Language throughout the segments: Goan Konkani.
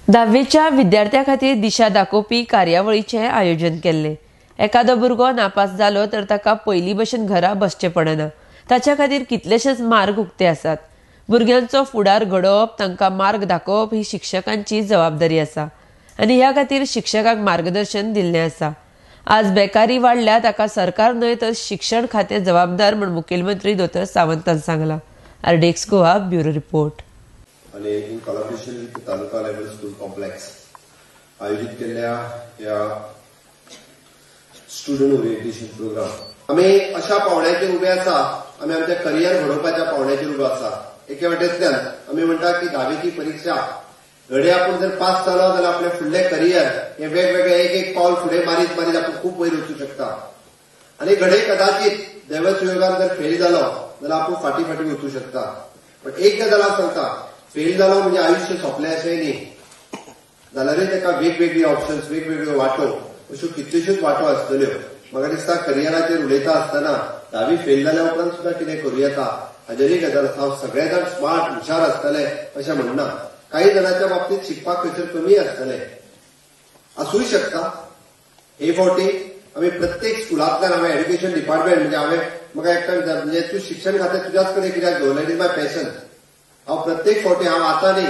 धावेच्या विद्यार्थ्यां खातीर दिशा दाखोवपी कार्यावळीचें आयोजन केल्लें. एखादो भुरगो नापास जालो तर ताका पयलीं भशेन घरा बसचें पडना. ताच्या खातीर कितलेशेच मार्ग उक्ते आसात. भुरग्यांचो फुडार घडोवप, तांकां मार्ग दाखोवप ही शिक्षकांची जबाबदारी आसा आनी ह्या खातीर शिक्षकांक मार्गदर्शन दिल्लें आसा. आज बेकारी वाडल्या ताका सरकार न्हय तर शिक्षण खातें जबाबदार म्हूण मुखेलमंत्री दोतोर सावंतान सांगलां. RDX Goa bureau report. आणि in collaboration with taluka level school complex आयोजित केल्ल्या ह्या स्टुडंट ओरिएंटेशन प्रोग्राम आमी अशा पावंड्याचेर उबे आसा. आमी आमच्या करियर घडोवपाच्या पावंड्याचेर उबे आसा. एके वाटेंतल्यान आमी म्हणटा की धावेची परिक्षा घडये आपूण जर पास जालो जाल्यार आपलें फुडलें करियर हे वेगवेगळे एक एक पावल फुडें मारीत मारीत आपूण खूब वयर वचूं शकता. आनी घडये कदाचित दैवसुयोगान जर फेल जालो जाल्यार आपूण फाटीं फाटीं वचूं शकता. पण एक गजाल हांव सांगता, फेल जालो म्हणजे आयुश्य सोंपलें अशेंय न्ही. जाल्यारूय ताका वेगवेगळी ऑप्शन्स, वेगवेगळ्यो वाटो, अश्यो कितल्योश्योच वाटो आसतल्यो. म्हाका दिसता करियराचेर उलयता आसतना धावी फेल जाल्या उपरांत सुद्दां कितें करूं येता हाजेरय गजाल आसा. हांव सगळे जाण स्मार्ट हुशार आसतले अशें म्हणना. काही जाणांच्या बाबतीत शिकपाक खंयसर कमी आसतले आसूंय शकता. हे फावटी आमी प्रत्येक स्कुलांतल्यान हांवें एड्युकेशन डिपार्टमेंट म्हणजे हांवें म्हाका एकट्यान म्हणजे तूं शिक्षण खातें तुज्याच कडेन कित्याक दवरलें, it is my passion. हांव प्रत्येक फावटी, हांव आतां न्ही,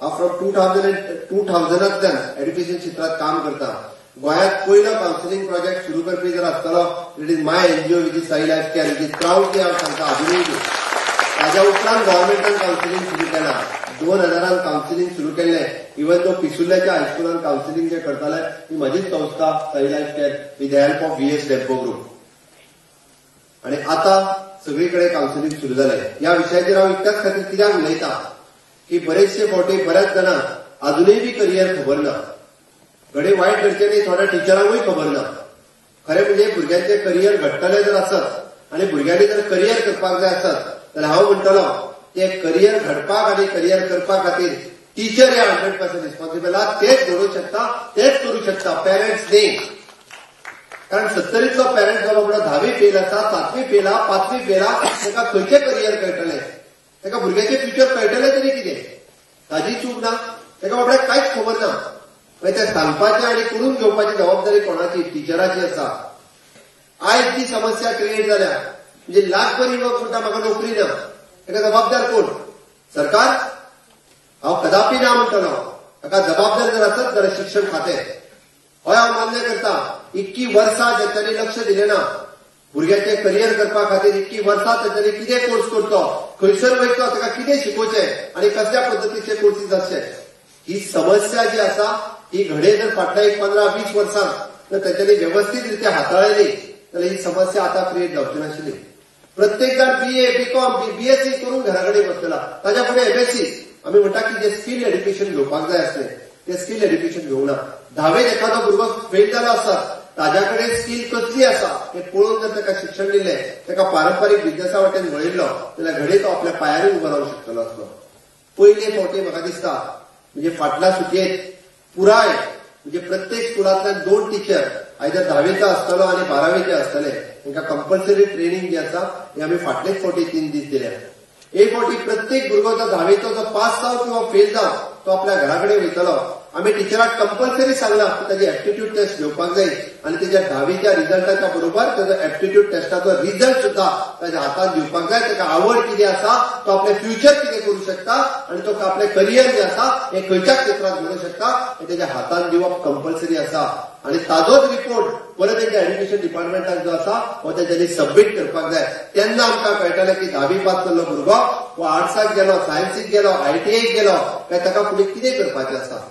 हांव फ्रॉम 2000 एड्युकेशन क्षेत्रांत काम करता. गोंयांत पयलो कावन्सिलींग प्रोजेक्ट सुरू करपी जर आसतलो it is my NGO which is Sai life care, which is proudly हांव सांगता अजुनूय. ताज्या उपरांत गव्हर्मेंटान कावन्सिलींग सुरू केलां. 2000 कावन्सिलींग सुरू केल्लें. इवन दो पिसुर्ल्याच्या हायस्कुलान कावन्सिलींग जे करताले ती म्हजीच संस्था Sai life care with the help of VS Dempo group. आनी आतां सगळी कडेन कावन्सिलींग सुरू जालें. ह्या विशयाचेर हांव इतल्याच खातीर कित्याक उलयता की बरेचशे फावटी बऱ्याच जाणांक अजुनूय बी करियर खबर ना. घडये वायट घडचें न्ही, थोड्या टिचरांकूय खबर ना. खरें म्हणजे भुरग्यांचें करियर घडटलें जर आसत आनी भुरग्यांनी जर करियर करपाक जाय आसत जाल्यार हांव म्हणटलो ते करियर घडपाक आनी करियर करपा खातीर टिचर हे 100% रिस्पॉन्सिबल आहा. तेच घडोवंक शकता, तेच करूं शकता, पेरंट्स न्ही. कारण 70तलो पेरंट्स जो बाबडो धावी फेल आसा, 7वी फेल आहा, 5वी फेल आहा, ताका खंयचें करियर कळटलें? ताका भुरग्याचें फ्युचर कळटलें तरी कितें? ताजी चूक ना, ताका बाबड्याक कांयच खबर ना. मागीर तें सांगपाचें आनी करून घेवपाची जबाबदारी कोणाची? टिचराची आसा. आयज ती समस्या क्रिएट जाल्या म्हणजे लाखभर युवक म्हणटा म्हाका नोकरी ना. ताका जबाबदार कोण? सरकार? हांव कदापी ना म्हणटलो. ताका जबाबदार जर आसत जाल्यार शिक्षण खातें. हय, हांव मान्य करता, इतकी वर्सां तेंच्यांनी लक्ष दिलें ना भुरग्याचें करियर करपा खातीर. इतकी वर्सां तेंच्यांनी कितें कोर्स करचो, खंयसर वयचो, ताका कितें शिकोवचें आनी कसल्या पद्दतीचे कोर्सीस आसचे, ही समस्या जी आसा ही घडये जर फाटल्या एक 15-20 वर्सां जर तेंच्यांनी वेवस्थीत रित्या हाताळ्ळी जाल्यार ही समस्या आतां क्रिएट जावची नाशिल्ली. प्रत्येक जाण BA, BCom, BSc करून घरा कडेन बसतला. ताच्या फुडें MSc. आमी म्हणटा की जे स्कील एड्युकेशन घेवपाक जाय आसलें तें स्कील एड्युकेशन घेवंक ना. धावेक एखादो भुरगो फेल जालो आसत ताज्या कडेन स्कील कसली आसा हें पळोवन जर ताका शिक्षण दिलें, ताका पारंपारीक बिजनेसा वाटेन वळिल्लो जाल्यार घडये तो आपल्या पांयारूय उबो रावंक शकतलो आसलो. पयले फावटी म्हाका दिसता म्हणजे फाटल्या सुटयेंत पुराय म्हणजे प्रत्येक स्कुलांतल्यान 2 टिचर आयदर धावेचो आसतलो आनी 12वेचे आसतले, तांकां कंपल्सरी ट्रेनिंग जी आसा हे आमी फाटलेच फावटी 3 दीस दिल्या. एक फावटी प्रत्येक भुरगो जो धावेचो जो पास जावं किंवा फेल जावं तो आपल्या घरा कडेन वयतलो. आमी टिचराक कंपल्सरी सांगलां की ताजी एप्टिट्यूड टेस्ट घेवपाक जाय आनी तेज्या धावेच्या रिजल्टाच्या बरोबर ताजो एप्टिट्यूड टेस्टाचो रिजल्ट सुद्दां ताज्या हातांत दिवपाक जाय. ताका आवड कितें आसा, तो आपलें फ्युचर कितें करूं शकता आनी तो आपलें करियर जें आसा हें खंयच्या क्षेत्रांत घडोवंक शकता हें ताज्या हातांत दिवप कंपल्सरी आसा. आनी ताजोच रिपोर्ट परत एकदा एड्युकेशन डिपार्टमेंटाक जो आसा हो तेज्यांनी सबमीट करपाक जाय. तेन्ना आमकां कळटलें की धावी पास जाल्लो भुरगो हो आर्ट्साक गेलो, सायन्सीक गेलो, ITI गेलो काय ताका फुडें कितें करपाचें आसा.